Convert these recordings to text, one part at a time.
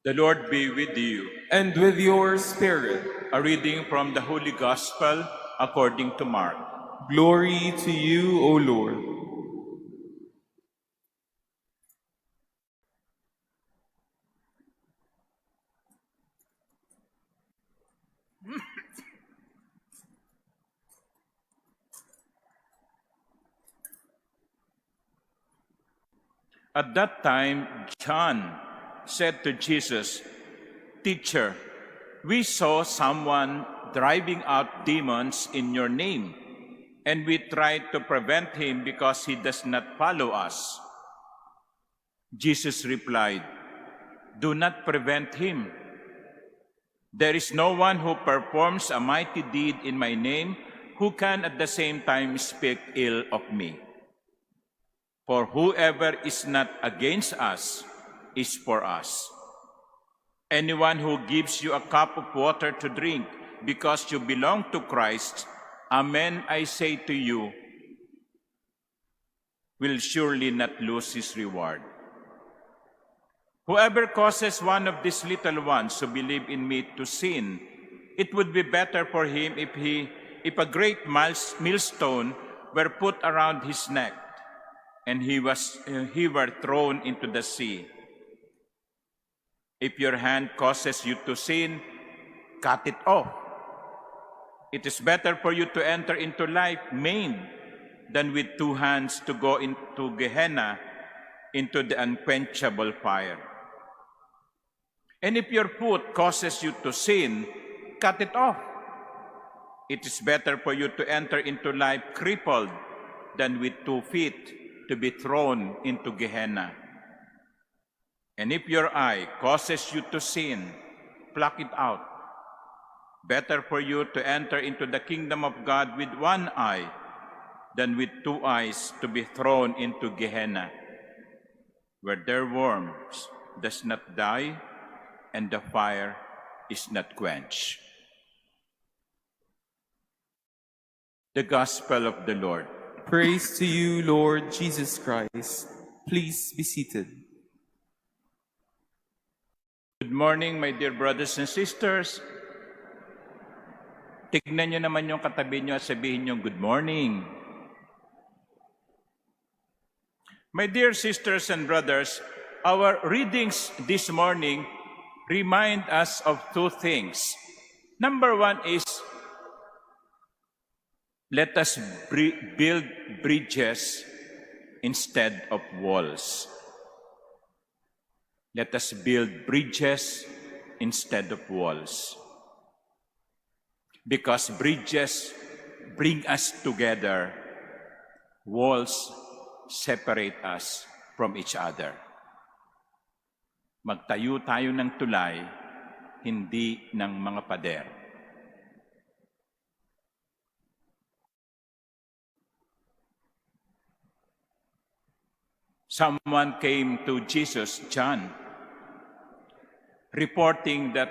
The Lord be with you. And with your spirit. A reading from the Holy Gospel according to Mark. Glory to you, O Lord. At that time, John said to Jesus, "Teacher, we saw someone driving out demons in your name, and we tried to prevent him because he does not follow us." Jesus replied, "Do not prevent him. There is no one who performs a mighty deed in my name who can at the same time speak ill of me. For whoever is not against us is for us. Anyone who gives you a cup of water to drink because you belong to Christ, amen, I say to you, will surely not lose his reward. Whoever causes one of these little ones who believe in me to sin, it would be better for him if a great millstone were put around his neck and he were thrown into the sea. If your hand causes you to sin, cut it off. It is better for you to enter into life maimed than with two hands to go into Gehenna, into the unquenchable fire. And if your foot causes you to sin, cut it off. It is better for you to enter into life crippled than with 2 feet to be thrown into Gehenna. And if your eye causes you to sin, pluck it out. Better for you to enter into the kingdom of God with 1 eye than with 2 eyes to be thrown into Gehenna, where their worms does not die and the fire is not quenched. The Gospel of the Lord. Praise to you, Lord Jesus Christ. Please be seated. Good morning, my dear brothers and sisters. Tignan nyo naman yung katabi nyo at sabihin nyo, good morning. My dear sisters and brothers, our readings this morning remind us of 2 things. Number 1 is, let us build bridges instead of walls. Let us build bridges instead of walls. Because bridges bring us together, walls separate us from each other. Magtayo tayo ng tulay, hindi ng mga pader. Someone came to Jesus, John, reporting that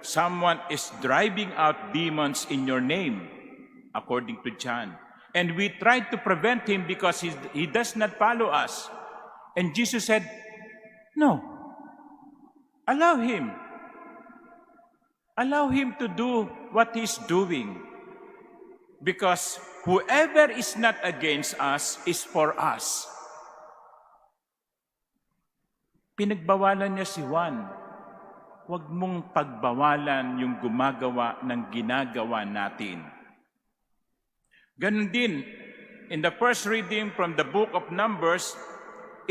someone is driving out demons in your name, according to John. And we tried to prevent him because he does not follow us. And Jesus said, no, allow him. Allow him to do what he's doing. Because whoever is not against us is for us. Pinagbawalan niya si Juan, huwag mong pagbawalan yung gumagawa ng ginagawa natin. Ganun din, in the first reading from the book of Numbers,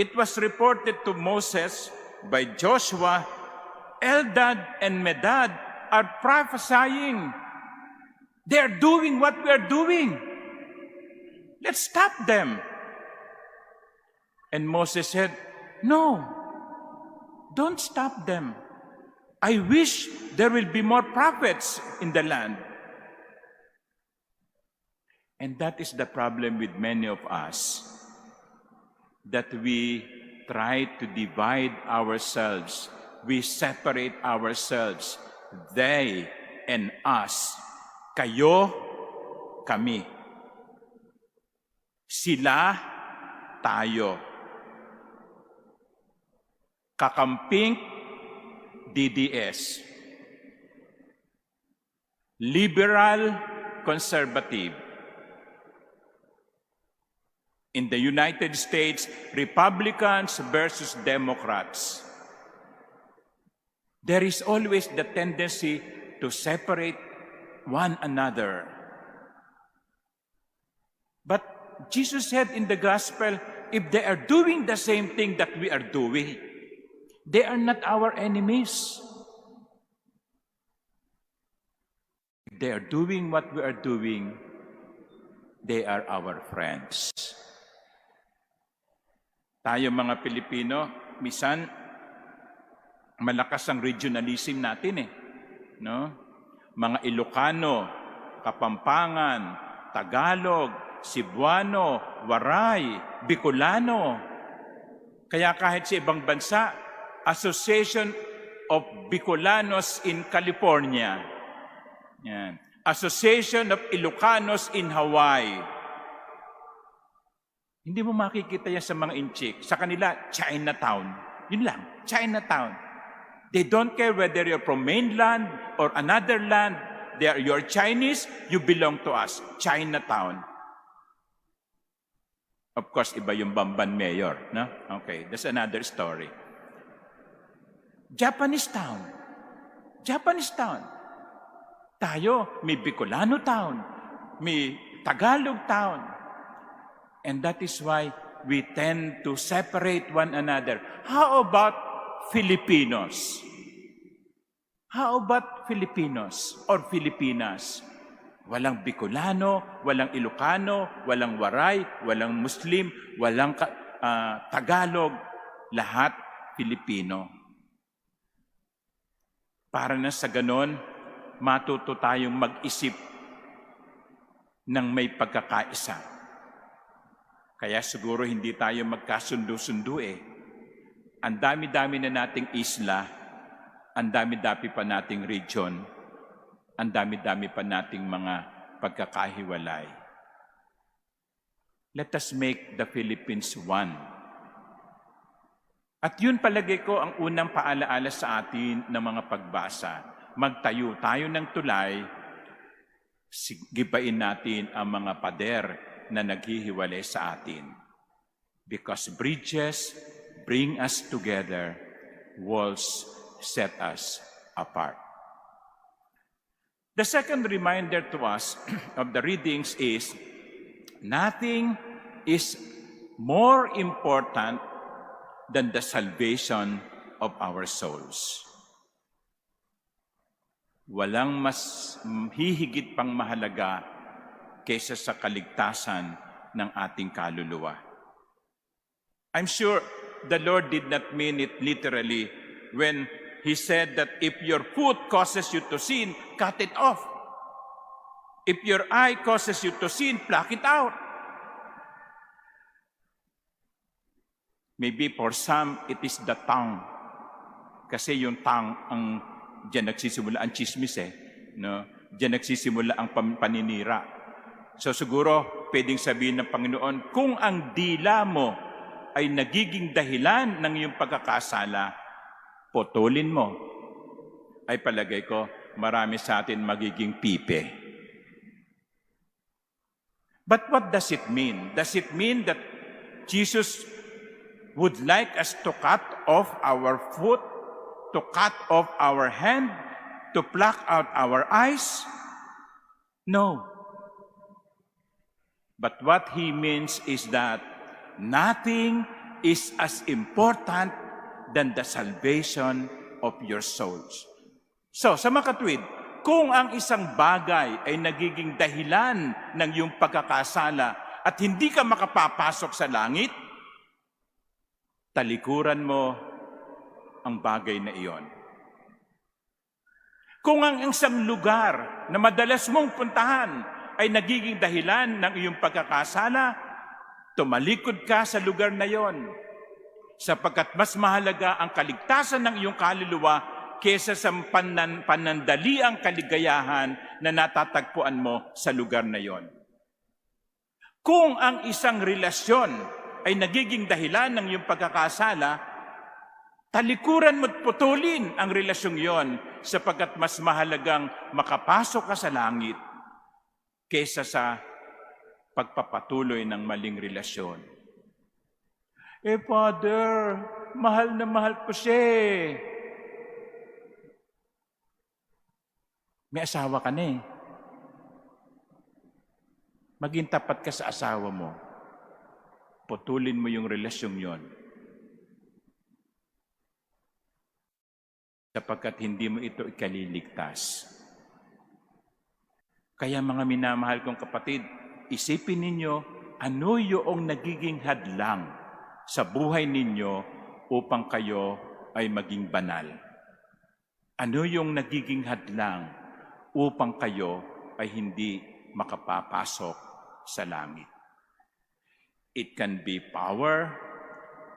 it was reported to Moses by Joshua, Eldad and Medad are prophesying. They are doing what we are doing. Let's stop them. And Moses said, no. Don't stop them. I wish there will be more prophets in the land. And that is the problem with many of us, that we try to divide ourselves. We separate ourselves. They and us. Kayo, kami. Sila, tayo. Kakamping, DDS. Liberal conservative. In the United States, Republicans versus Democrats. There is always the tendency to separate one another. But Jesus said in the gospel, if they are doing the same thing that we are doing, they are not our enemies. If they are doing what we are doing, they are our friends. Tayo mga Pilipino, minsan malakas ang regionalism natin eh. No? Mga Ilocano, Kapampangan, Tagalog, Cebuano, Waray, Bicolano. Kaya kahit sa ibang bansa, Association of Bicolanos in California. Yan. Association of Ilocanos in Hawaii. Hindi mo makikita yan sa mga inchik. Sa kanila, Chinatown. Yun lang, Chinatown. They don't care whether you're from mainland or another land. You're Chinese, you belong to us. Chinatown. Of course, iba yung Bamban Mayor. No? Okay, that's another story. Japanese town. Japanese town. Tayo, may Bicolano town. May Tagalog town. And that is why we tend to separate one another. How about Filipinos? How about Filipinos or Filipinas? Walang Bicolano, walang Ilocano, walang Waray, walang Muslim, walang Tagalog. Lahat Filipino. Para na sa ganon, matuto tayong mag-isip ng may pagkakaisa. Kaya siguro hindi tayo magkasundo-sundo eh. Ang dami-dami na nating isla, ang dami-dami pa nating region, ang dami-dami pa nating mga pagkakahiwalay. Let us make the Philippines one. At yun palagay ko ang unang paalaala sa atin ng mga pagbasa. Magtayo tayo ng tulay, gibain natin ang mga pader na naghihiwalay sa atin. Because bridges bring us together, walls set us apart. The second reminder to us of the readings is, nothing is more important than the salvation of our souls. Walang mas hihigit pang mahalaga kaysa sa kaligtasan ng ating kaluluwa. I'm sure the Lord did not mean it literally when He said that if your foot causes you to sin, cut it off. If your eye causes you to sin, pluck it out. Maybe for some, it is the tongue. Kasi yung tongue, diyan nagsisimula ang chismis eh. No? Diyan nagsisimula ang paninira. So siguro, pwedeng sabihin ng Panginoon, kung ang dila mo ay nagiging dahilan ng iyong pagkakasala, potulin mo. Ay palagay ko, marami sa atin magiging pipe. But what does it mean? Does it mean that Jesus would like us to cut off our foot, to cut off our hand, to pluck out our eyes? No. But what He means is that nothing is as important than the salvation of your souls. So, sa makatwid, kung ang isang bagay ay nagiging dahilan ng iyong pagkakasala at hindi ka makapapasok sa langit, talikuran mo ang bagay na iyon. Kung ang isang lugar na madalas mong puntahan ay nagiging dahilan ng iyong pagkakasala, tumalikod ka sa lugar na iyon, sapagkat mas mahalaga ang kaligtasan ng iyong kaluluwa kesa sa panandaliang kaligayahan na natatagpuan mo sa lugar na iyon. Kung ang isang relasyon ay nagiging dahilan ng iyong pagkakasala, Talikuran mo't putulin ang relasyong yon sapagkat mas mahalagang makapasok ka sa langit kesa sa pagpapatuloy ng maling relasyon. Father, mahal na mahal ko siya eh. May asawa ka na eh. Maging tapat ka sa asawa mo. Putulin mo yung relasyong yon. Sapagkat hindi mo ito ikaliligtas. Kaya mga minamahal kong kapatid, isipin ninyo ano yung nagiging hadlang sa buhay ninyo upang kayo ay maging banal. Ano yung nagiging hadlang upang kayo ay hindi makapapasok sa langit? It can be power,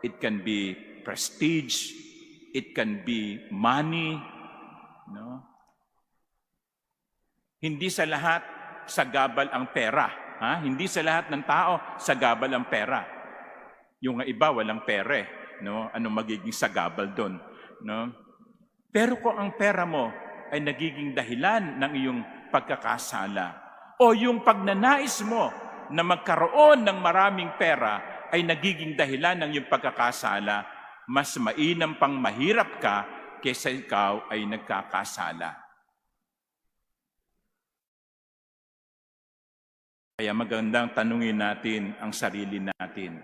it can be prestige, it can be money, no? Hindi sa lahat sagabal ang pera, ha? Hindi sa lahat ng tao sagabal ang pera. Yung iba walang pera, no? Ano magiging sagabal doon, no? Pero kung ang pera mo ay nagiging dahilan ng iyong pagkakasala o yung pagnanais mo na magkaroon ng maraming pera ay nagiging dahilan ng iyong pagkakasala, mas mainam pang mahirap ka kaysa ikaw ay nagkakasala. Kaya magandang tanungin natin ang sarili natin.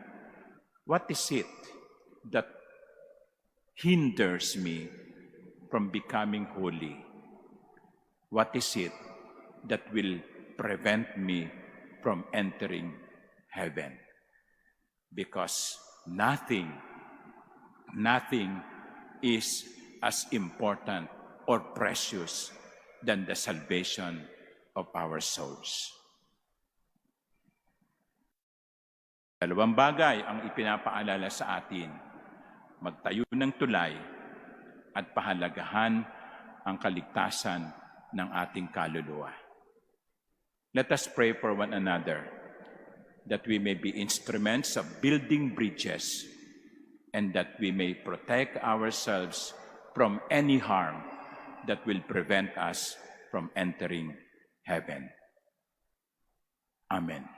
What is it that hinders me from becoming holy? What is it that will prevent me from entering heaven? Because nothing is as important or precious than the salvation of our souls. Dalawang bagay ang ipinapaalala sa atin: magtayo ng tulay at pahalagahan ang kaligtasan ng ating kaluluwa. Let us pray for one another that we may be instruments of building bridges and that we may protect ourselves from any harm that will prevent us from entering heaven. Amen.